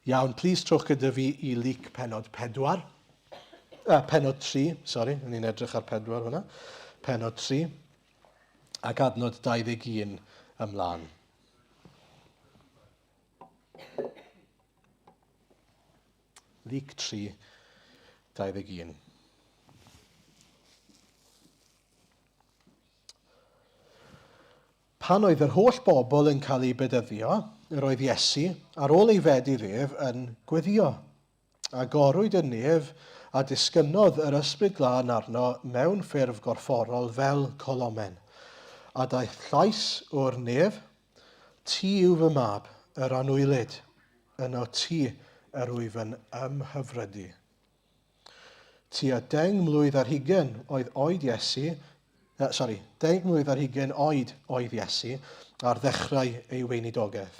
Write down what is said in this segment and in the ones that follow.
Iawn, plis trowch gyda fi i Luc penod 4. Uh, penod 3, sori, o'n i'n edrych ar 4 hwnna. Penod 3, ac adnod 21 ymlaen. Luc 3, 21. Pan oedd yr holl bobl yn cael eu bedyddio, yr oedd Iesu, ar ôl ei fedydd ef, yn gweddïo. Agorwyd y nef, a disgynnodd yr Ysbryd Glân arno mewn ffurf gorfforol fel colomen. A daeth llais o'r nef, Ti yw fy mab, yr anwylyd, yno ti yr wyf yn ymhyfrydu. Tua 20 oedd oed Iesu, uh, sori, 20 oed oedd Iesu ar ddechrau ei weinidogaeth.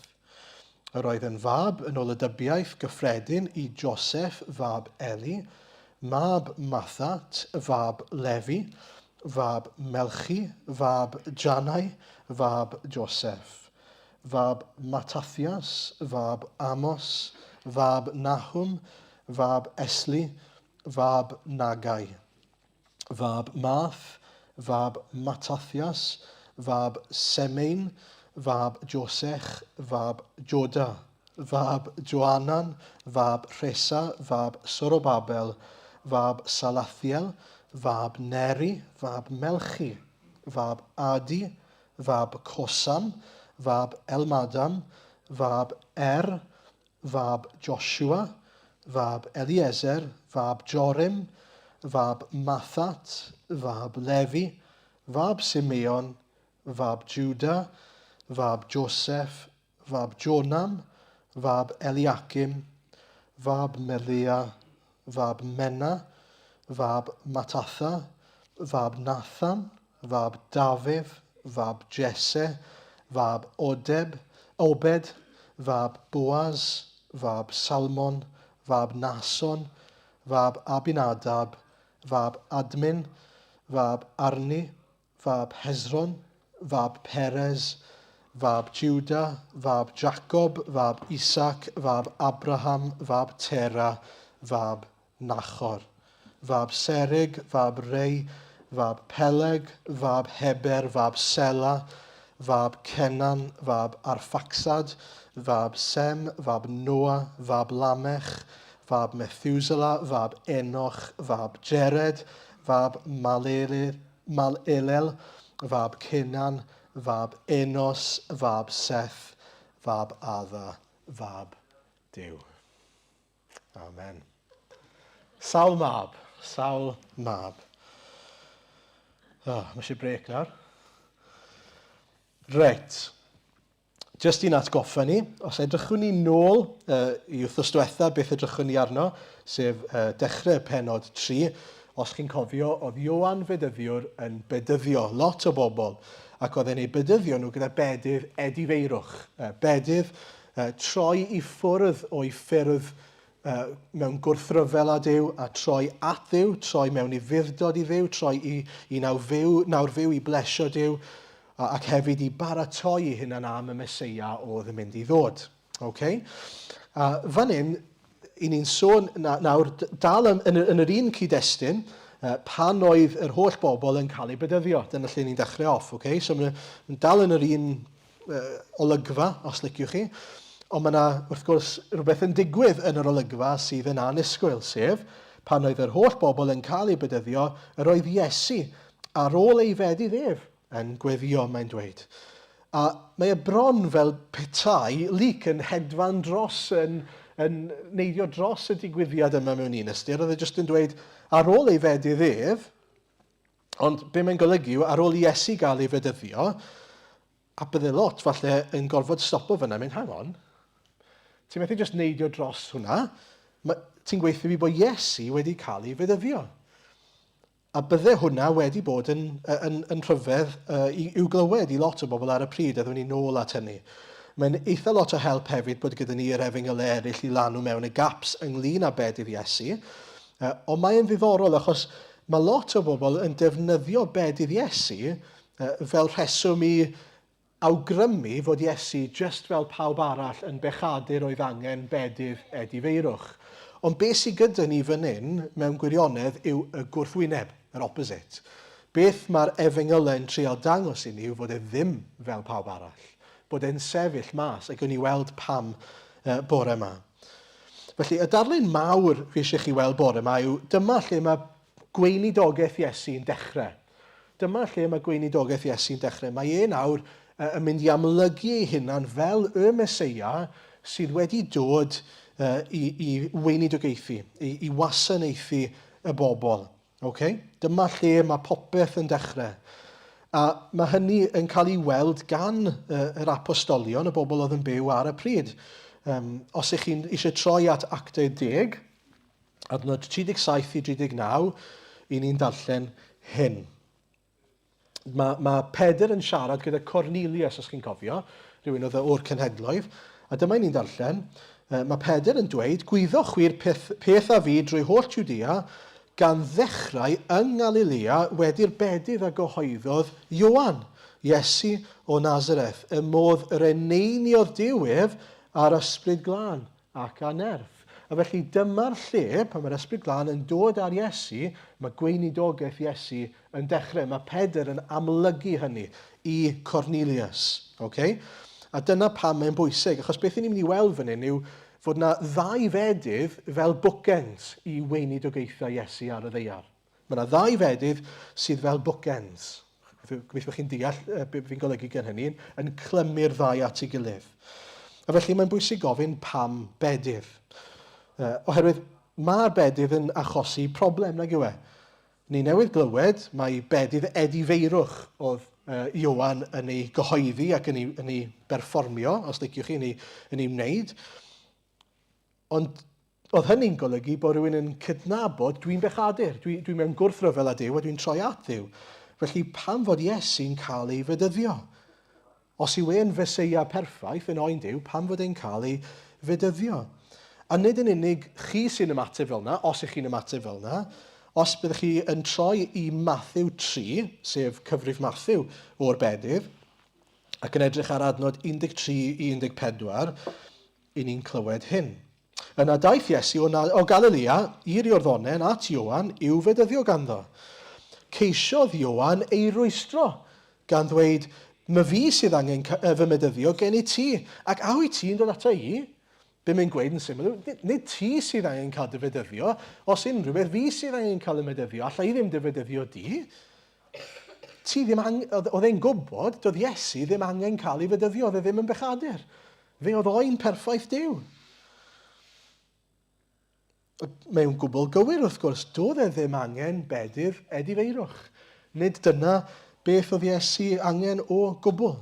Yr oedd yn fab yn ôl y dybiaeth gyffredin i Joseph fab Eli, mab Mathat, fab Lefi, fab Melchi, fab Janai, fab Joseph, fab Mattathias, fab Amos, fab Nahum, fab Esli, fab Nagai, fab Maath, fab Mattathias, fab Semein, fab Josech, fab Joda, fab Joanan, fab Rhesa, fab Sorobabel, fab Salathiel, fab Neri, fab Melchi, fab Adi, fab Cosam, fab Elmadam, fab Er, fab Josua, fab Eliezer, fab Jorim, fab Mathat, fab Lefi, fab Simeon, fab Juda, fab Joseph, fab Jonam, fab Eliakim, fab Melea, fab Menna, fab Matatha, fab Nathan, fab Dafydd, fab Jesse, fab Odeb, Obed, fab Boaz, fab Salmon, fab Nahson, fab Abinadab, fab Admin, fab Arni, fab Hezron, fab Perez, fab Juda, fab Jacob, fab Isaac, fab Abraham, fab Tera, fab Nachor, fab Serug, fab Reu, fab Peleg, fab Heber, fab Sela, fab Cenan, fab Arphaxad, fab Sem, fab Noa, fab Lamech, fab Methuselah, fab Enoch, fab Jered, fab Malelel, fab Cenan, fab Enos, fab Seth, fab Adda, fab Duw. Amen. Sawl mab. Sawl mab. Oh, mae eisiau brec nawr. Reit. Just i'n atgoffa ni, os edrychwn ni nôl uh, i wythnos diwetha, beth edrychwn ni arno, sef uh, dechrau penod 3, os chi'n cofio, oedd Ioan Fedyddiwr yn bedyddio lot o bobl, ac oedd e'n ei bedyddio nhw gyda bedydd edifeirwch, uh, bedydd Troi i ffwrdd o'i ffyrdd mewn gwrthryfel â Duw a troi at Dduw, troi mewn ufudd-dod i Dduw, troi i, i nawr fyw, nawr fyw i blesio Duw, ac hefyd i baratoi ei hunan am y Meseia oedd yn mynd i ddod. Okay? A fan hyn, i ni'n sôn na, nawr, dal yn, yn, yn yr un cyd-destun, pan oedd yr holl bobl yn cael eu bedyddio. Dyna lle ni'n dechrau off. Okay? So mae'n dal yn yr un olygfa, os liciwch chi. Ond mae yna, wrth gwrs, rhywbeth yn digwydd yn yr olygfa sydd yn annisgwyl, sef pan oedd yr holl bobl yn cael eu bedyddio, yr oedd Iesu, ar ôl ei fedydd ef, yn gweddio, mae'n dweud. A mae e bron fel petai Luc yn hedfan dros, yn, yn neidio dros y digwyddiad yma mewn un ystyr. Oedd e jyst yn dweud, ar ôl ei fedydd ef, Ond be mae'n golygu yw, ar ôl i Iesu gael ei fedyddio, a bydde lot falle yn gorfod stopo fyna, mynd, hang on, ti'n methu just neidio dros hwnna, ti'n gweithio fi bod Iesu wedi cael ei fedyddio. A bydde hwnna wedi bod yn, yn, yn rhyfedd uh, i'w glywed i lot o bobl ar y pryd, a ddown ni nôl at hynny. Mae'n eitha lot o help hefyd bod gyda ni yr efengylau eraill i lanw mewn y gaps ynglyn â bedydd Iesu. Uh, ond mae'n ddiddorol achos Mae lot o bobl yn defnyddio bedydd Iesu fel rheswm i awgrymu fod Iesu jyst fel pawb arall yn bechadur oedd angen bedydd edifeirwch. Ond be sy gyda ni fan hyn mewn gwirionedd yw y gwrthwyneb, yr opposite. Beth mae'r efengylau'n treial dangos i ni yw fod e ddim fel pawb arall, bod e'n sefyll mas, a gewn ni weld pam bore yma. Felly, y darlun mawr fi eisiau chi weld bore yma yw dyma lle mae gweinidogaeth Iesu'n dechrau. Dyma lle mae gweinidogaeth Iesu'n dechrau. Mae e nawr yn mynd i amlygu ei hunan fel y Meseia sydd wedi dod i, i weinidogaethu, i, i wasanaethu y bobl. Okay? Dyma lle mae popeth yn dechrau. A mae hynny yn cael ei weld gan yr apostolion, y bobl oedd yn byw ar y pryd. Um, os ych chi'n eisiau troi at Actau 10, Adnod 37 i 39, i ni'n darllen hyn. Mae, mae Pedr yn siarad gyda Cornelius, os chi'n cofio, rhywun oedd o'r cenhedloedd, a dyma i ni'n darllen, mae Pedr yn dweud, gwyddoch chwi'r peth, peth a fi drwy holl Judea, gan ddechrau yng Ngalilea wedi'r bedydd a gyhoeddodd Ioan, Iesu o Nazareth, y modd yr eneiniodd Duw ef a'r Ysbryd Glân ac â nerth. A felly dyma'r lle, pan mae'r Ysbryd Glân yn dod ar Iesu, mae gweinidogaeth Iesu yn dechrau. Mae Pedr yn amlygu hynny i Cornelius. Okay? A dyna pam mae'n bwysig, achos beth ni'n mynd i weld fan hyn yw fod yna ddau fedydd fel bookends i weinidogaethau Iesu ar y ddeiar. Mae yna ddau fedydd sydd fel bookends. Gobeithio bod chi'n deall beth fi'n golygu gan hynny, yn clymu'r ddau at ei gilydd. A felly mae'n bwysig gofyn pam bedydd. Oherwydd mae'r bedydd yn achosi problem, nag yw e? Ni newydd glywed mai bedydd edifeirwch oedd Ioan yn ei gyhoeddi ac yn ei, yn ei berfformio, os liciwch chi, yn ei, yn ei wneud. Ond oedd hynny'n golygu bod rhywun yn cydnabod, dwi'n bechadur, dwi, dwi mewn gwrthryfel â Duw a dwi'n troi at Dduw. Felly pam fod Iesu'n cael ei fedyddio? Os yw e'n Feseia perffaith yn oen Duw, pam fod e'n cael ei fedyddio? A nid yn unig chi sy'n ymateb fel yna, os ych chi'n ymateb fel yna, os byddwch chi yn troi i Mathew 3, sef cyfrif Mathew o'r bedydd, ac yn edrych ar adnod 13 i 14, i ni'n clywed hyn. Yna daeth Iesu o, o Galilea i'r Iorddonen at Ioan i'w fedyddio ganddo. Ceisiodd Ioan ei rwystro, gan ddweud, My fi sydd angen fy medyddio gen i ti, ac a wyt ti'n dod ata i? Be mae'n gweud yn syml yw, nid ti sydd angen cael dy fedyddio, os unrhyw beth, fi sydd angen cael y medyddio, alla i ddim dy fedyddio di. Ti ddim ang... Oedd e'n gwybod, doedd Iesu ddim angen cael ei fedyddio, oedd e ddim yn bechadur. Fe oedd oen perffaith Duw. Mae'n gwbl gywir wrth gwrs, doedd e ddim angen bedydd edifeirwch. Nid dyna beth oedd Iesu angen o gwbl.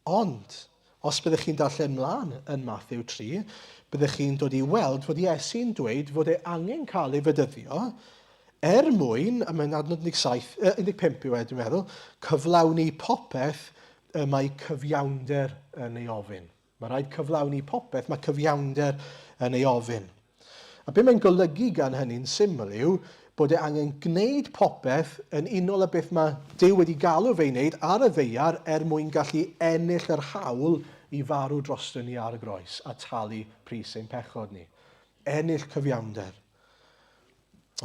Ond, os byddech chi'n darllen mlaen yn Mathew 3, byddech chi'n dod i weld fod Iesu'n dweud fod e angen cael ei fedyddio er mwyn, a mae'n adnod 17, 15 yw e, dwi'n meddwl, cyflawni popeth y mae cyfiawnder yn ei ofyn. Mae rhaid cyflawni popeth mae cyfiawnder yn ei ofyn. A be mae'n golygu gan hynny'n syml yw bod e angen gwneud popeth yn unol â beth mae Duw wedi galw fe i wneud ar y ddaear er mwyn gallu ennill yr hawl i farw drosto ni ar y groes a talu pris ein pechod ni. Ennill cyfiawnder.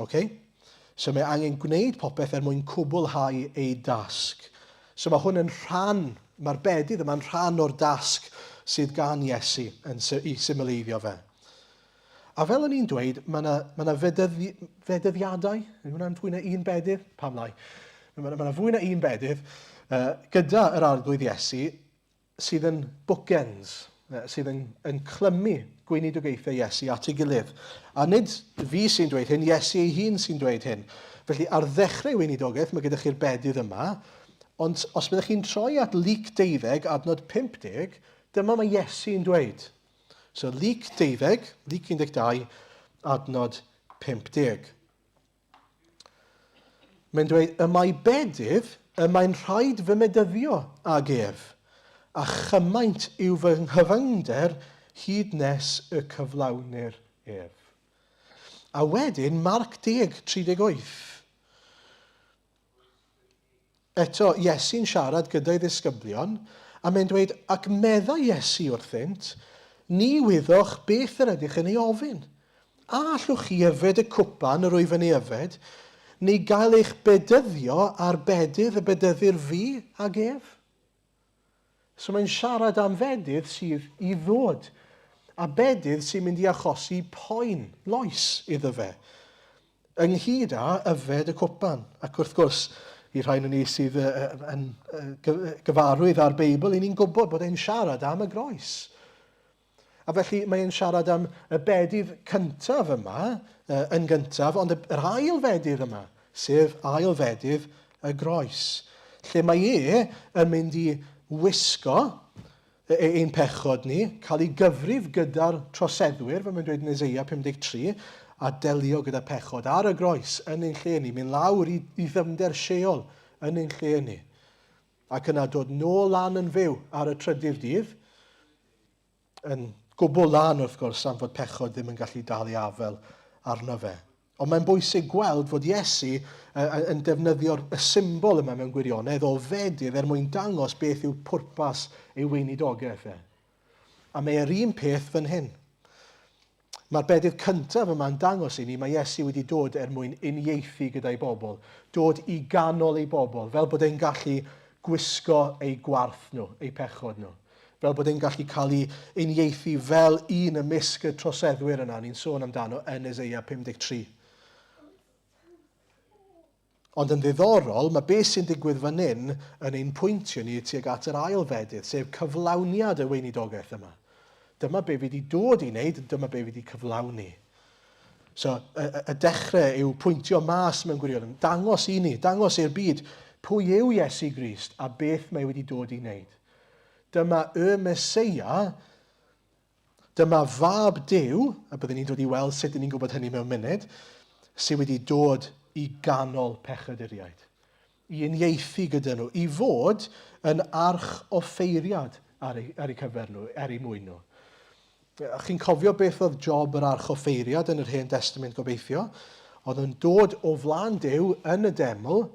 Ok? So mae angen gwneud popeth er mwyn cwblhau ei dasg. So mae hwn yn rhan, mae'r bedydd yma'n rhan o'r dasg sydd gan Iesu yn, i symleiddio fe. A fel o'n i'n dweud, mae yna, mae yna fedyddi, fedyddiadau, yw hwnna'n fwy na un bedydd? Pam lai? Mae yna, mae yna fwy na un bedydd uh, gyda yr arglwydd Iesu sydd yn bookends, sydd yn, yn clymu gweinidogaethau Iesu at ei gilydd. A nid fi sy'n dweud hyn, Iesu ei hun sy'n dweud hyn. Felly ar ddechrau weinidogaeth mae gyda chi'r bedydd yma, ond os byddech chi'n troi at Luc 12, adnod 50, dyma mae Iesu'n dweud. So Luc 12, Luc 12, adnod 50. Mae'n dweud, y mae bedydd, y mae'n rhaid fy medyddio ag ef, a chymaint yw fy nghyfyngder hyd nes y cyflawnir ef. A wedyn, Marc 10, 38. Eto, Iesu'n siarad gyda'i ddisgyblion, A mae'n dweud, ac meddai Iesu wrthynt, ni wyddoch beth yr ydych yn ei ofyn. A allwch chi yfed y cwpan yr wyf yn ei yfed, neu gael eich bedyddio â'r bedydd y bedyddir fi ag ef? So mae'n siarad am fedydd sydd i ddod, a bedydd sy'n mynd i achosi poen, loes, iddo fe, ynghyd â yfed y cwpan. Ac wrth gwrs, i rhai o'n ni sydd yn gyfarwydd â'r Beibl, i ni'n gwybod bod e'n siarad am y groes. A felly mae e'n siarad am y bedydd cyntaf yma, yn gyntaf, ond yr ail fedydd yma, sef ail fedydd y groes, lle mae e yn mynd i wisgo e, e, ein pechod ni, cael ei gyfrif gyda'r troseddwyr, fel mae'n dweud yn Eseia 53, a delio gyda pechod ar y groes yn ein lle ni, mynd lawr i, i ddyfnder Sheol yn ein lle ni. Ac yna dod nôl lan yn fyw ar y trydydd dydd, yn gwbl lan wrth gwrs am fod pechod ddim yn gallu dal ei afael arno fe. Ond mae'n bwysig gweld fod Iesu yn defnyddio'r y symbol yma mewn gwirionedd o fedydd er mwyn dangos beth yw pwrpas ei weinidogaeth e. A mae e'r un peth fan hyn. Mae'r bedydd cyntaf yma'n dangos i ni mae Iesu wedi dod er mwyn uniaethu gyda'i bobl, dod i ganol ei bobl, fel bod e'n gallu gwisgo eu gwarth nhw, eu pechod nhw. Fel bod e'n gallu cael ei uniaethu fel un ymysg y troseddwyr yna ni'n sôn amdano yn Eseia 53. Ond yn ddiddorol, mae beth sy'n digwydd fan hyn yn ein pwyntio ni tuag at yr ail fedydd, sef cyflawniad y weinidogaeth yma. Dyma be fi wedi dod i wneud, dyma be fi wedi cyflawni. So, y, y, y dechrau yw pwyntio mas mewn gwirionedd, dangos i ni, dangos i'r byd pwy yw Iesu Grist a beth mae wedi dod i wneud. Dyma y Meseia Dyma Fab Duw, a byddwn ni'n dod i weld sut ni'n gwybod hynny mewn munud, sydd wedi dod i ganol pechaduriaid, i uniaethu gyda nhw, i fod yn arch offeiriad ar eu, ar eu cyfer nhw, er eu mwyn nhw. A chi'n cofio beth oedd job yr arch offeiriad yn yr Hen Testament gobeithio? Oedd yn dod o flaen Duw yn y deml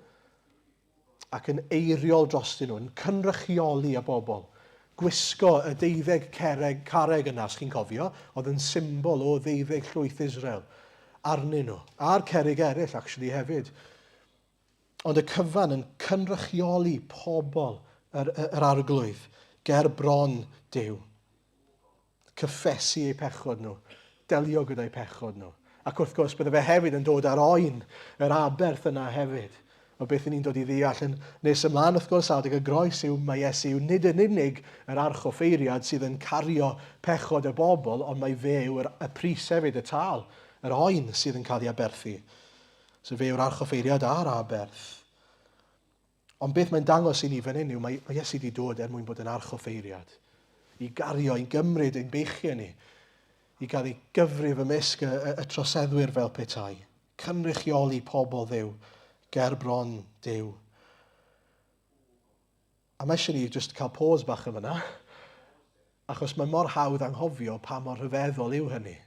ac yn eiriol drostyn nhw, yn cynrychioli y bobl. Gwisgo y deuddeg cereg, carreg yna, os chi'n cofio, oedd yn symbol o ddeuddeg llwyth Israel arnyn nhw, a'r cerrig eraill, actually, hefyd. Ond y cyfan yn cynrychioli pobl yr, yr arglwydd ger bron Duw. cyffesu eu pechod nhw, delio gyda'u pechod nhw. Ac wrth gwrs, bydde fe hefyd yn dod ar oen yr aberth yna hefyd. O beth ni'n dod i ddeall yn nes ymlaen, wrth gwrs, adeg y groes yw mae Iesu yw nid yn unig yr archoffeiriad sydd yn cario pechod y bobl, ond mae fe yw'r y pris hefyd, y tâl, yr oen sydd yn cael ei aberthu. So fe yw'r archoffeiriad a'r aberth. Ond beth mae'n dangos i ni fan hyn yw mae, mae Iesu wedi dod er mwyn bod yn archoffeiriad, i gario, i gymryd ein beichiau ni, i gael ei gyfrif ymysg y, y, y troseddwyr fel petai, cynrychioli pobl Dduw, ger bron Duw. A mae eisiau ni jyst cael pause bach yn fyna, Achos mae mor hawdd anghofio pa mor rhyfeddol yw hynny.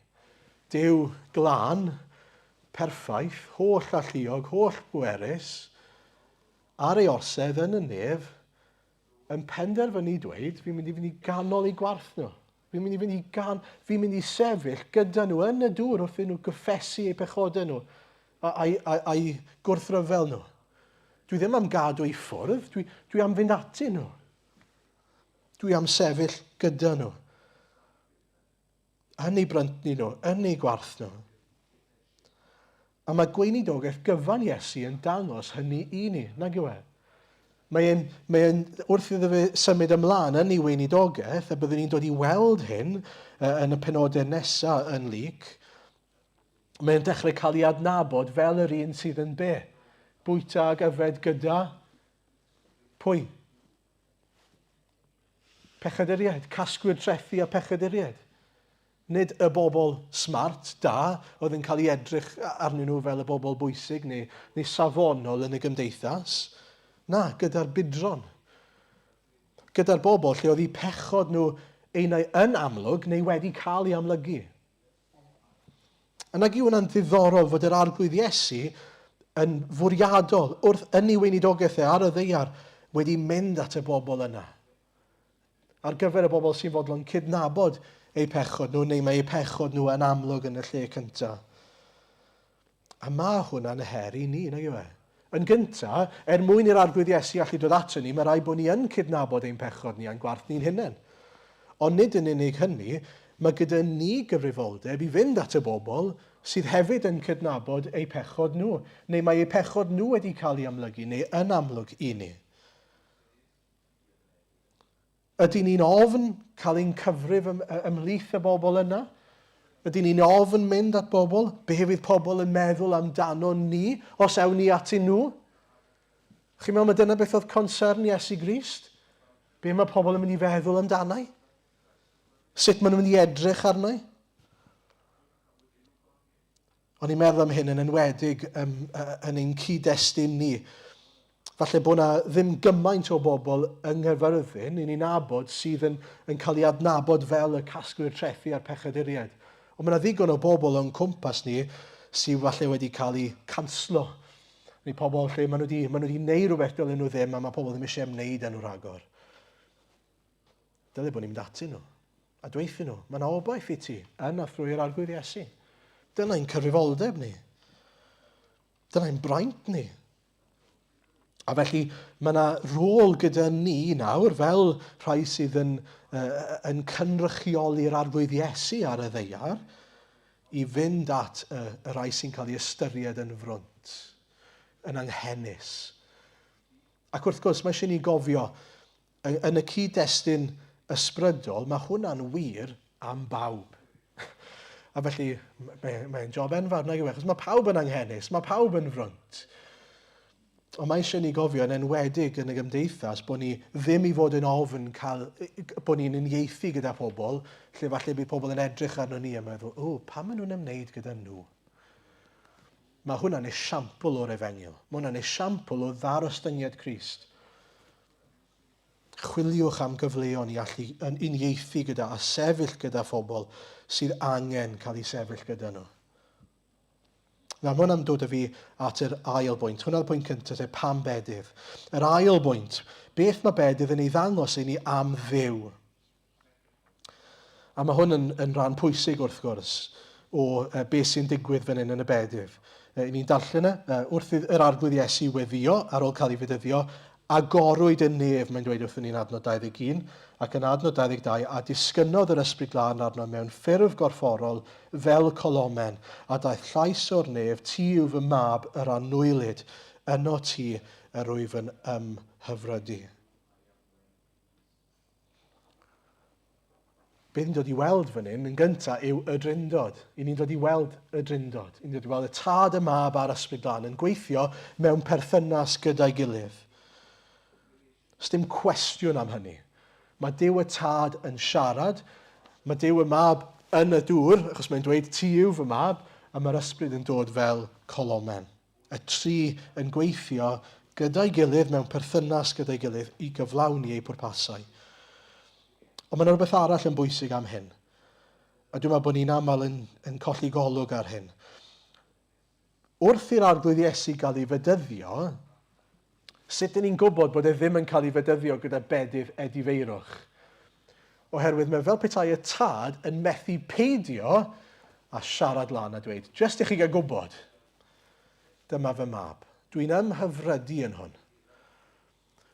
Duw glân, perffaith, holl alluog, holl bwerus, ar ei orsedd yn y nef, yn penderfynu dweud, fi'n mynd i fynd i ganol eu gwarth nhw. Fi'n mynd i fynd i gan... Fi'n mynd i sefyll gyda nhw yn y dŵr wrth iddyn nhw gyffesu eu pechodau nhw a'u, a'u gwrthryfel nhw. Dwi ddim am gadw i ffwrdd, dwi, dwi am fynd atyn nhw. Dwi am sefyll gyda nhw. Yn eu bryntni nhw, yn eu gwarth nhw. A mae gweinidogaeth gyfan Iesu yn dangos hynny i ni, nag yw e? Mae e'n, mae e'n, wrth iddo fe symud ymlaen yn ei weinidogaeth, a byddwn ni'n dod i weld hyn yn y penodau nesaf yn Luc, mae'n dechrau cael ei adnabod fel yr un sydd yn be? Bwyta ag yfed gyda pwy? Pechaduriaid, casglwyr trethi a pechaduriaid. Nid y bobl smart, da, oedd yn cael ei edrych arnyn nhw fel y bobl bwysig neu, neu safonol yn y gymdeithas. Na, gyda'r budron. Gyda'r bobl lle oedd eu pechod nhw einau yn amlwg neu wedi cael ei amlygu. A nag yw hwnna'n ddiddorol fod yr Arglwydd Iesu yn fwriadol wrth yn ei weinidogaeth e ar y ddaear wedi mynd at y bobl yna. Ar gyfer y bobl sy'n fodlon cydnabod eu pechod nhw, neu mae eu pechod nhw yn amlwg yn y lle cyntaf. A mae hwnna'n her i ni, nag yw e? Yn gyntaf, er mwyn i'r Arglwydd Iesu allu dod ato ni, mae rhaid bod ni yn cydnabod ein pechod ni a'n gwarth ni'n hunain. Ond nid yn unig hynny, mae gyda ni gyfrifoldeb i fynd at y bobl sydd hefyd yn cydnabod eu pechod nhw, neu mae eu pechod nhw wedi cael ei amlygu neu yn amlwg i ni. Ydy ni'n ofn cael ein cyfrif ym, ymhlith y bobl yna? Ydy ni'n ofn mynd at bobl? Be fydd pobl yn meddwl amdano ni os ewn ni atyn nhw? Chi'n meddwl mae dyna beth oedd concern Iesu Grist? Be mae pobl yn mynd i feddwl amdanau? Sut maen nhw'n mynd i edrych arnau? O'n i'n meddwl am hyn yn enwedig um, yn ein cyd-destun ni. Falle bod yna ddim gymaint o bobl yng Nghaerfyrddin i ni'n nabod sydd yn, yn cael ei adnabod fel y casglwyr trethi a'r pechaduriaid. Ond mae yna ddigon o bobl o'n cwmpas ni sydd falle wedi cael eu canslo. Neu pobl lle maen nhw wedi, maen nhw wedi neud rhywbeth dylen nhw ddim a mae pobl ddim eisiau ymwneud â nhw rhagor. Dylai bod ni'n mynd atyn nhw a dweithio nhw, mae yna obaith i ti yn a thrwy'r Arglwydd Iesu. Dyna ein cyfrifoldeb ni. Dyna ein braint ni. A felly mae yna rôl gyda ni nawr fel rhai sydd yn, uh, yn cynrychioli'r Arglwydd Iesu ar y ddeiar i fynd at y, y rhai sy'n cael ei ystyried yn frwnt, yn anghenus. Ac wrth gwrs, mae eisiau ni gofio, Yn y cyd-destun ysbrydol, mae hwnna'n wir am bawb. A felly, mae'n mae job enfawr, nag yw e? Achos mae pawb yn anghenus, mae pawb yn frwnt. Ond mae eisiau ni gofio, yn enwedig yn y gymdeithas, bod ni ddim i fod yn ofn cael, bod ni'n uniaethu gyda phobl, lle falle bydd pobl yn edrych arno ni a meddwl, o, pam maen nhw'n ymwneud gyda nhw? Mae hwnna'n esiampl o'r efengyl. Mae hwnna'n esiampl o ddarostyngiad Crist. Chwiliwch am gyfleon i allu yn uniaethu gyda a sefyll gyda phobl sydd angen cael eu sefyll gyda nhw. Nawr, mae hwnna'n dod â fi at yr ail bwynt. Hwnna'r pwynt cyntaf, sef pam bedydd. Yr ail bwynt, beth mae bedydd yn ei ddangos i ni am Dduw? A mae hwn yn, yn rhan pwysig wrth gwrs o uh, beth sy'n digwydd fan hyn yn y bedydd. Uh, ni'n darllen e, uh, wrth yr arglwydd Iesu weddio ar ôl cael ei fedyddio, agorwyd y nef, mae'n dweud wrthyn ni'n adnod 21, ac yn adnod 22, a disgynnodd yr ysbryd glân arno mewn ffurf gorfforol fel colomen, a daeth llais o'r nef, ti yw fy mab yr anwylyd, yno ti yr wyf yn ymhyfrydu. Be ni'n dod i weld fan hyn yn gyntaf yw y Drindod. I ni'n dod i weld y Drindod. I ni'n dod i weld y Tad, y Mab a'r Ysbryd Glân yn gweithio mewn perthynas gyda'i gilydd. Sdim cwestiwn am hynny. Mae Duw y Tad yn siarad, mae Duw y Mab yn y dŵr, achos mae'n dweud ti yw fy mab, a mae'r Ysbryd yn dod fel colomen. Y tri yn gweithio gyda'i gilydd mewn perthynas gyda'i gilydd i gyflawni eu pwrpasau. Ond mae yna rhywbeth arall yn bwysig am hyn. A dwi'n meddwl bod ni'n aml yn, yn colli golwg ar hyn. Wrth i'r Arglwydd Iesu gael ei fedyddio, sut dyn ni'n gwybod bod e ddim yn cael ei fedyddio gyda bedydd edifeirwch? Oherwydd mae fel petai y tad yn methu peidio a siarad lan a dweud, jyst i chi gael gwybod, Dyma fy mab. Dwi'n ymhyfrydu yn hwn.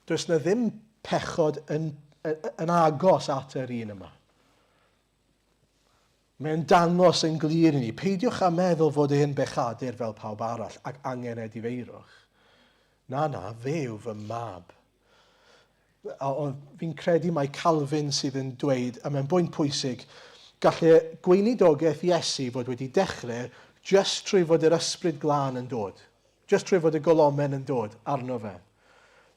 Does na ddim pechod yn, yn agos at yr un yma. Mae'n dangos yn glir i ni, peidiwch â meddwl fod e'n bechadur fel pawb arall ac angen edifeirwch. Na, na, fe yw fy mab. A fi'n credu mai Calvin sydd yn dweud, a mae'n bwynt pwysig, gallai gweinidogaeth Iesu fod wedi dechrau jyst trwy fod yr ysbryd glân yn dod, jyst trwy fod y golomen yn dod arno fe.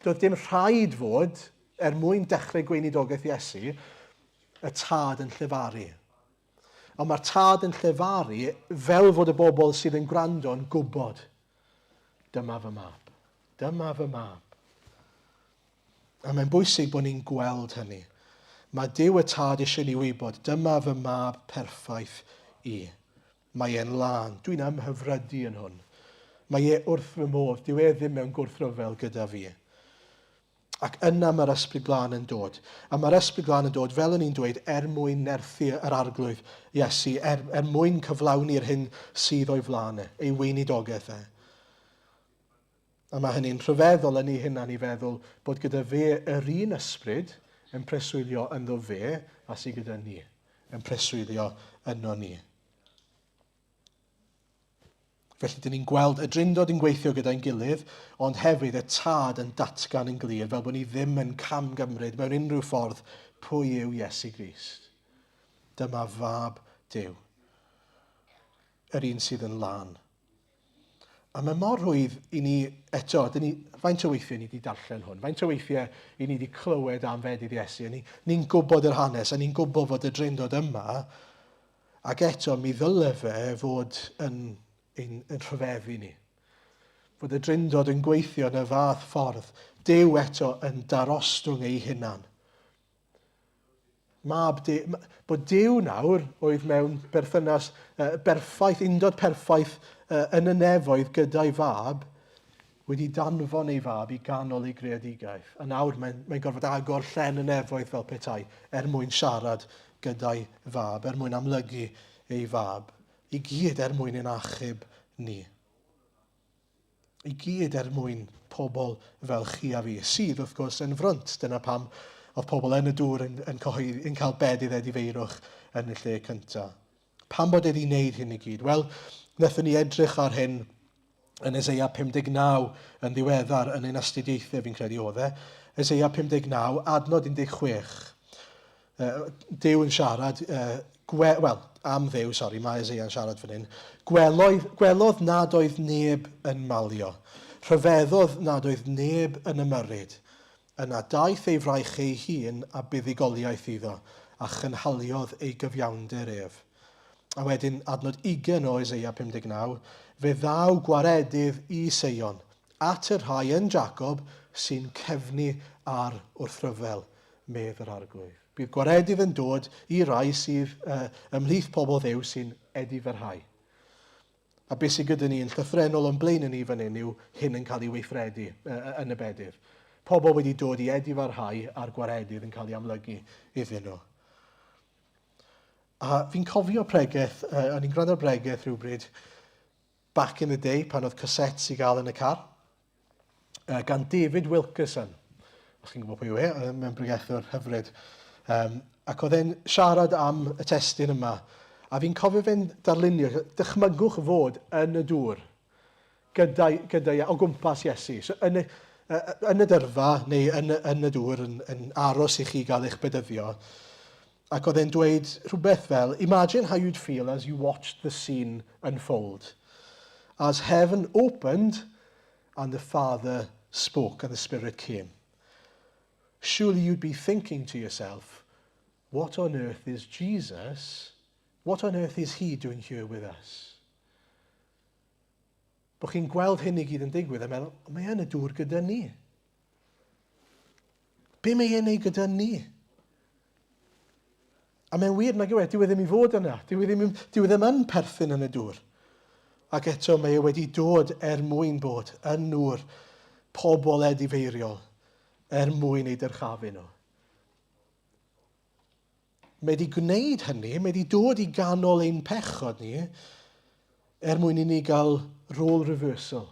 Doedd dim rhaid fod, er mwyn dechrau gweinidogaeth Iesu, y tad yn llefaru. Ond mae'r tad yn llefaru fel fod y bobl sydd yn gwrando yn gwybod, dyma fy mab, dyma fy mab. A mae'n bwysig bod ni'n gweld hynny. Mae Duw y Tad eisiau ni wybod, dyma fy mab perffaith i. Mae e'n lân, dwi'n ymhyfrydu yn hwn. Mae e wrth fy modd, dyw e ddim mewn gwrthryfel gyda fi. Ac yna mae'r Ysbryd Glân yn dod. A mae'r Ysbryd Glân yn dod, fel o'n i'n dweud, er mwyn nerthu yr Arglwydd Iesu, er, er mwyn cyflawni'r hyn sydd o'i flaen e, ei weinidogaeth e. A mae hynny'n rhyfeddol yn ei hunan i feddwl bod gyda fe yr un ysbryd yn preswylio ynddo fe a sydd gyda ni, yn preswylio yno ni. Felly, dyn ni'n gweld y Drindod yn gweithio gyda'n gilydd, ond hefyd y Tad yn datgan yn glir, fel bod ni ddim yn camgymryd mewn unrhyw ffordd pwy yw Iesu Grist. Dyma fab Duw, yr un sydd yn lân. A mae mor rhwydd i ni eto, dyn ni, faint o weithiau ni wedi darllen hwn, faint o weithiau i ni wedi clywed am fedydd Iesu, a ni'n ni gwybod yr hanes, a ni'n gwybod fod y Drindod yma, Ac eto, mi ddyle fe fod yn ein yn rhyfeddu ni. Fod y Drindod yn gweithio yn y fath ffordd. Duw eto yn darostwng ei hunan. Mab Duw, bod Duw nawr oedd mewn berthynas uh, berffaith, undod perffaith uh, yn y nefoedd gyda'i fab, wedi danfon ei fab i ganol ei greadigaeth. A nawr mae'n mae gorfod agor llen y nefoedd fel petai er mwyn siarad gyda'i fab, er mwyn amlygu ei fab, i gyd er mwyn ein achub ni. I gyd er mwyn pobl fel chi a fi, sydd wrth gwrs yn frwnt. Dyna pam oedd pobl yn y dŵr yn, yn, cyhoedd, yn cael bedydd edifeirwch yn y lle cyntaf. Pam bod e wedi wneud hyn i gyd? Wel, wnaethon ni edrych ar hyn yn Eseia 59 yn ddiweddar yn ein astudiaethau, fi'n credu oedd e. Eseia 59, adnod 16. Uh, Duw yn siarad, uh, gwe, wel, am Dduw, sori, mae Eseia yn siarad fan hyn. Gweloedd, gwelodd nad oedd neb yn malio. Rhyfeddodd nad oedd neb yn ymyrryd. Yna daeth ei fraich ei hun a buddugoliaeth iddo, a chynhaliodd ei gyfiawnder ef. A wedyn adnod ugain o Eseia 59, Fe ddaw gwaredydd i Seion, at y rhai yn Jacob sy'n cefnu ar wrthryfel, medd yr Arglwydd. Bydd gwaredydd yn dod i rai sydd uh, ymhlith pobl Dduw sy'n edifarhau. A beth sydd gyda ni yn llythrennol o'n blaenau ni fan hyn yw hyn yn cael ei weithredu yn y bedydd. Pobl wedi dod i edifarhau a'r gwaredydd yn cael ei amlygu iddyn nhw. A fi'n cofio pregeth, uh, o'n i'n gwrando ar bregeth rhywbryd, back in the day, pan oedd cassettes i gael yn y car, uh, gan David Wilkerson. Os chi'n gwybod pwy yw e, mae'n bregethwr hyfryd. Um, ac oedd e'n siarad am y testun yma. A fi'n cofio fe'n darlunio, dychmygwch fod yn y dŵr, gyda, gyda, o gwmpas Iesu. So, yn, y, yn y dyrfa neu yn, yn y dŵr yn, yn aros i chi gael eich bedyddio. Ac oedd e'n dweud rhywbeth fel, imagine how you'd feel as you watched the scene unfold. As heaven opened and the Father spoke and the Spirit came. Surely you'd be thinking to yourself, what on earth is Jesus? What on earth is he doing here with us? Bod chi'n gweld hyn i gyd yn digwydd a meddwl, mae yn y dŵr gyda ni. Be mae e'n neud gyda ni? A mae'n wir nag yw e, dyw e ddim i fod yna. Dyw e ddim, dyw e ddim yn perthyn yn y dŵr. Ac eto mae e wedi dod er mwyn bod yn nŵr pobl edifeiriol er mwyn ei dyrchafu nhw. Mae wedi gwneud hynny, mae wedi dod i ganol ein pechod ni er mwyn i ni gael role reversal.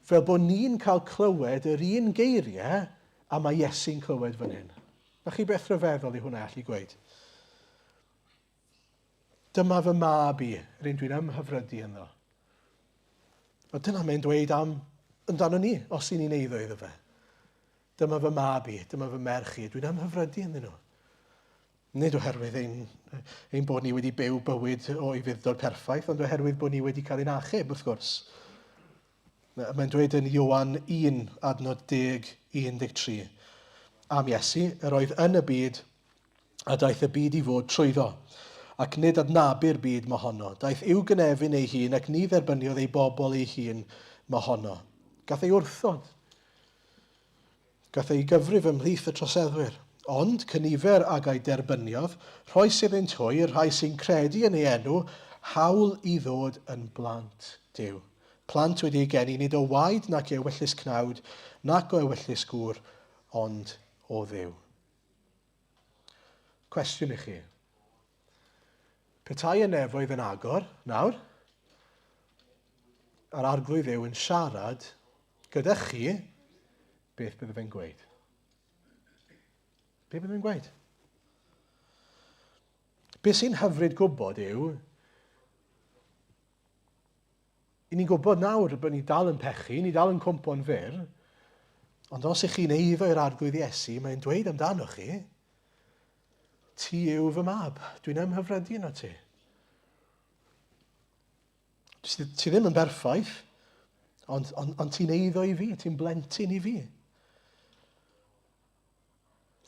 Fel bod ni'n cael clywed yr un geiriau a mae Iesu'n clywed fan hyn. Na chi beth rhyfeddol i hwnna allu gweud. Dyma fy mab i, yr un dwi'n ymhyfrydu ynddo. A dyna mae'n dweud am amdano ni, os i ni'n eiddo iddo fe. Dyma fy mab i, dyma fy merch i, dwi'n ymhyfrydu ynddyn nhw. Nid oherwydd ein, ein bod ni wedi byw bywyd o ufudd-dod perffaith, ond oherwydd bod ni wedi cael ein achub, wrth gwrs. Mae'n dweud yn Ioan 1, adnod 10, 13, am Iesu, yr oedd yn y byd, a daeth y byd i fod trwyddo, ac nid adnabu'r byd mohono. Daeth i'w gynefin ei hun, ac ni dderbyniodd ei bobl ei hun mohono. Gath ei wrthod. Gath ei gyfrif ymhlith y troseddwyr. Ond, cynifer ag a'i derbyniodd, rhoes iddynt hwy, y rhai sy'n credu yn ei enw, hawl i ddod yn blant Duw. Plant wedi eu geni nid o waed nac ewyllys cnawd, nac o ewyllys gŵr, ond o Dduw. Cwestiwn i chi. Petai y nefoedd yn agor nawr, a'r arglwydd Dduw yn siarad gyda chi, beth bydde fe'n gweud? Be bydde fe'n gweud? Be sy'n hyfryd gwybod yw, I ni'n gwybod nawr bod ni dal yn pechu, ni dal yn cwmpo'n fyr, ond os ych chi'n eiddo i'r Arglwydd Iesu, mae'n dweud amdanoch chi, ti yw fy mab, dwi'n ymhyfrydu yno ti. Ti ddim yn berffaith, ond, ond, ond ti'n eiddo i fi, ti'n blentyn i fi.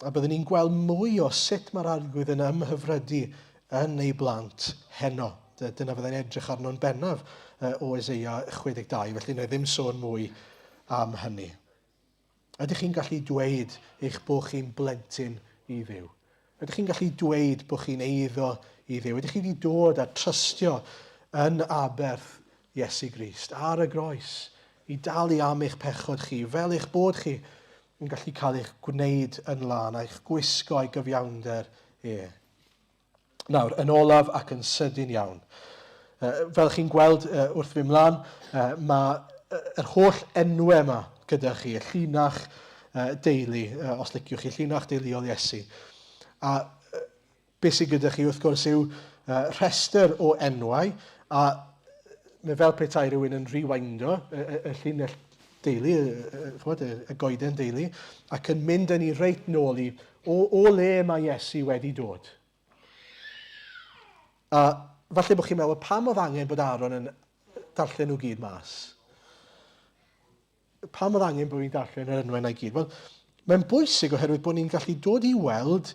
A byddwn ni'n gweld mwy o sut mae'r Arglwydd yn ymhyfrydu yn ei blant heno. Dyna fyddai'n edrych arno'n bennaf o Eseia 62, felly na i ddim sôn mwy am hynny. Ydych chi'n gallu dweud eich bod chi'n blentyn i Dduw? Ydych chi'n gallu dweud bod chi'n eiddo i Dduw? Ydych chi wedi dod a trystio yn aberth Iesu Grist ar y groes i dalu am eich pechod chi, fel eich bod chi yn gallu cael eich gwneud yn lân a'ch gwisgo a'i gyfiawnder e. Nawr, yn olaf ac yn sydyn iawn, fel chi'n gweld wrth fy mlaen, mae yr holl enwau yma gyda chi, y llinach deulu, os liciwch chi, llinach deuluol Iesu. A Be sydd gyda chi wrth gwrs yw rhestr o enwau a mae fel petai rhywun yn rewindo y, y, y llinell deulu, y, y, chwbod, y, y goeden deulu, ac yn mynd â ni reit nôl i o, o le mae Iesu wedi dod. A falle bod chi'n meddwl, pam oedd angen bod Aaron yn darllen nhw gyd mas? Pam oedd angen bod fi'n darllen yr enwau 'na i gyd? Wel, mae'n bwysig oherwydd bod ni'n gallu dod i weld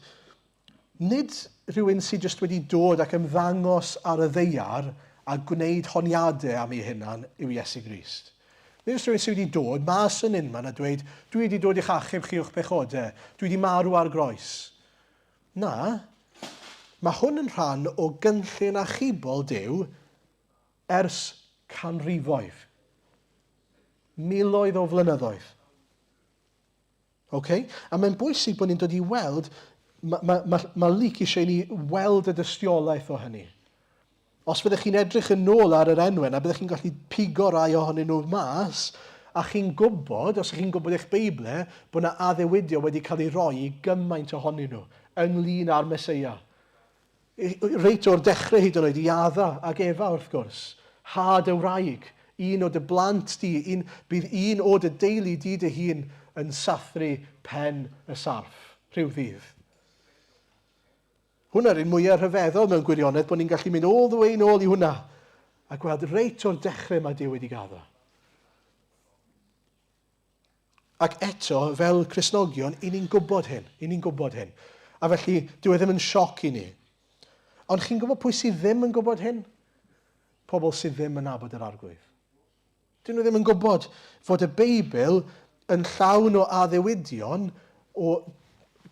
nid rhywun sydd jyst wedi dod ac ymddangos ar y ddaear a gwneud honiadau am ei hunan yw Iesu Grist. Nid jyst rhywun sydd wedi dod mas yn unman a dweud, dwi wedi dod i'ch achub chi o'ch pechodau, dwi wedi marw ar groes. Na, mae hwn yn rhan o gynllun achubol Duw ers canrifoedd. Miloedd o flynyddoedd. Ok? A mae'n bwysig bod ni'n dod i weld, mae ma, ma, ma Luc eisiau i ni weld y dystiolaeth o hynny. Os fyddech chi'n edrych yn ôl ar yr enwau yna, byddech chi'n gallu pigo rai ohonyn nhw mas, a chi'n gwybod, os ych chi'n gwybod eich Beibl, bod yna addewidion wedi cael ei roi i gymaint ohonyn nhw ynglyn â'r Meseia. Reit o'r dechrau hyd yn oed, i Adda ac Efa wrth gwrs. Had y wraig, un o dy blant di, un, bydd un o dy deulu di dy hun yn sathru pen y sarff, rhyw ddydd. Hwnna'r un mwyaf rhyfeddol mewn gwirionedd, bod ni'n gallu mynd all the way nôl i hwnna a gweld reit o'r dechrau mae Duw wedi gaddo. Ac eto, fel Cristnogion, i ni'n gwybod hyn. I ni'n gwybod hyn. A felly, dyw e ddim yn sioc i ni. Ond chi'n gwybod pwy sydd ddim yn gwybod hyn? Pobl sydd ddim yn nabod yr Arglwydd. Dyn nhw ddim yn gwybod fod y Beibl yn llawn o addewidion o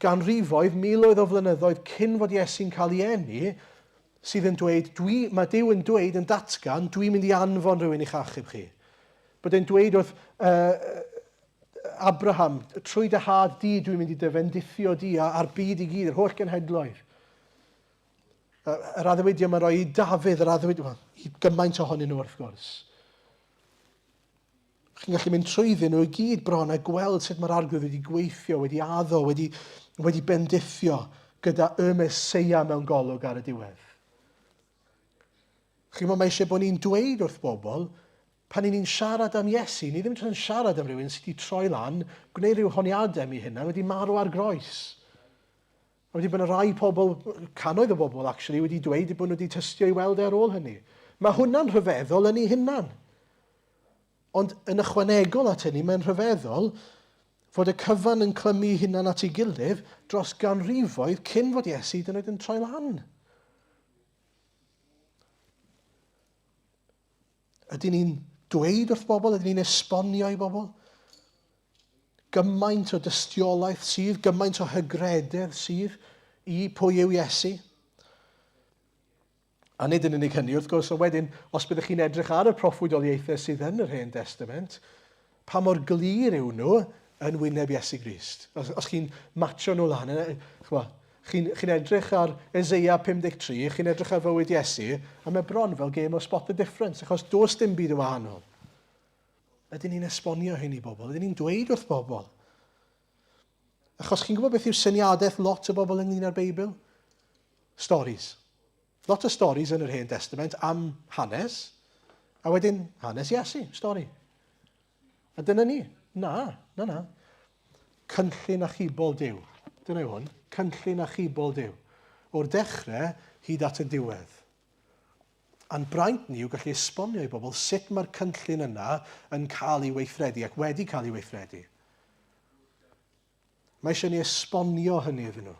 ganrifoedd, miloedd o flynyddoedd cyn fod Iesu'n cael ei eni, sydd yn dweud, dwi, mae Duw yn dweud, yn datgan, dwi'n mynd i anfon rhywun i'ch achub chi. Bod e'n dweud wrth uh, Abraham, trwy dy had di, dwi'n mynd i dy fendithio di a'r byd i gyd, yr holl genhedloedd. Yr addewidion mae'n rhoi i Dafydd, yr addewidion, well, i gymaint ohonyn nhw wrth gwrs. Chi'n gallu mynd trwyddyn nhw i gyd bron a gweld sut mae'r arglwydd wedi gweithio, wedi addo, wedi, wedi bendithio gyda y Meseia mewn golwg ar y diwedd. Chi'n gwybod, mae eisiau bod ni'n dweud wrth bobl, pan ni'n siarad am Iesu, ni ddim yn siarad am rhywun sydd wedi troi lan, gwneud rhyw honiadau am ei hunan, wedi marw ar groes. A wedi bod yna rai pobl, cannoedd o bobl actually, wedi dweud eu bod nhw wedi tystio i weld e ar ôl hynny. Mae hwnna'n rhyfeddol yn ei hunan. Ond yn ychwanegol at hynny, mae'n rhyfeddol fod y cyfan yn clymu ei hunan at ei gilydd dros ganrifoedd cyn fod Iesu hyd yn oed yn troi lan. Ydyn ni'n dweud wrth bobl? Ydyn ni'n esbonio i bobl? Gymaint o dystiolaeth sydd, gymaint o hygrededd sydd i pwy yw Iesu. A nid yn unig hynny, wrth gwrs, ond wedyn, os byddwch chi'n edrych ar y proffwydoliaethau sydd yn yr Hen Destament, pa mor glir yw nhw yn wyneb Iesu Grist. Os, os chi'n matcho nhw lan, chwa, chi'n chi edrych ar Eseia 53, chi'n edrych ar fywyd Iesu, a mae bron fel game o spot the difference, achos does dim byd yn wahanol. Ydyn ni'n esbonio hyn i bobl? Ydyn ni'n dweud wrth bobl? Achos chi'n gwybod beth yw syniadaeth lot o bobl ynglyn â'r Beibl? Stories. Lot o stories yn yr Hen Testament am hanes, a wedyn hanes Iesu, stori. A dyna ni. Na, na, na. Cynllun achubol Duw. Dyna yw hwn. Cynllun achubol Duw. O'r dechrau hyd at y diwedd. A'n braint ni yw gallu esbonio i bobl sut mae'r cynllun yna yn cael ei weithredu ac wedi cael ei weithredu. Mae eisiau ni esbonio hynny iddyn nhw.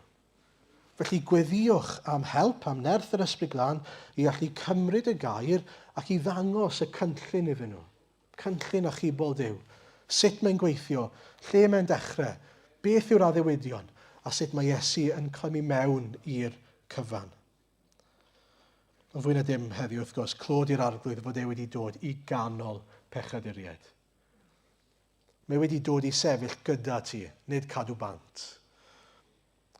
Felly gweddïwch am help, am nerth yr Ysbryd Glân i allu cymryd y gair ac i ddangos y cynllun iddyn nhw. Cynllun achubol Duw. Sut mae'n gweithio, lle mae'n dechrau, beth yw'r addewidion, a sut mae Iesu yn clymu mewn i'r cyfan. Yn fwy na dim heddiw, wrth gwrs, clod i'r Arglwydd fod e wedi dod i ganol pechaduriaid. Mae wedi dod i sefyll gyda ti, nid cadw bant.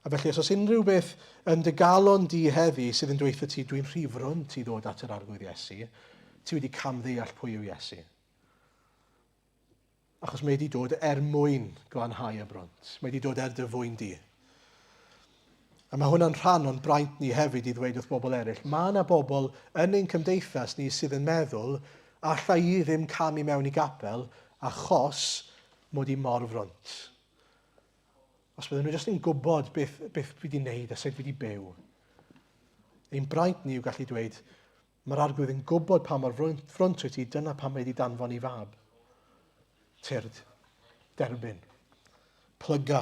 A felly, os oes unrhyw beth yn dy galon di heddi sydd yn dweutho ti, dwi'n rhy frwnt i ddod at yr Arglwydd Iesu, ti wedi camddeall pwy yw Iesu. Achos mae wedi dod er mwyn glanhau y brwnt. Mae wedi dod er dy fwyn di. A mae hwnna'n rhan o'n braint ni hefyd i ddweud wrth bobl eraill. Mae yna bobl yn ein cymdeithas ni sydd yn meddwl, alla i ddim camu mewn i gapel achos mod i mor frwnt. Os bydden nhw jyst yn gwybod beth, beth fi wedi wneud a sut fi wedi byw. Ein braint ni yw gallu dweud, Mae'r Arglwydd yn gwybod pa mor frwnt wyt ti, dyna pam mae wedi danfon ei fab. Tyrd, derbyn, plyga,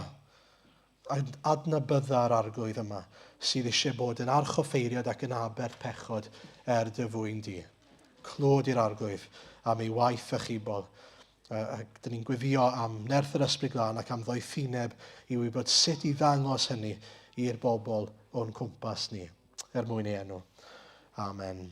adnabydda'r Arglwydd yma sydd eisiau bod yn archoffeiriad ac yn aberth pechod er dy fwyn di. Clod i'r Arglwydd am ei waith achubol. A dyn ni'n gweddio am nerth yr Ysbryd Glân ac am ddoethineb i wybod sut i ddangos hynny i'r bobl o'n cwmpas ni. er mwyn ei enw. Amen.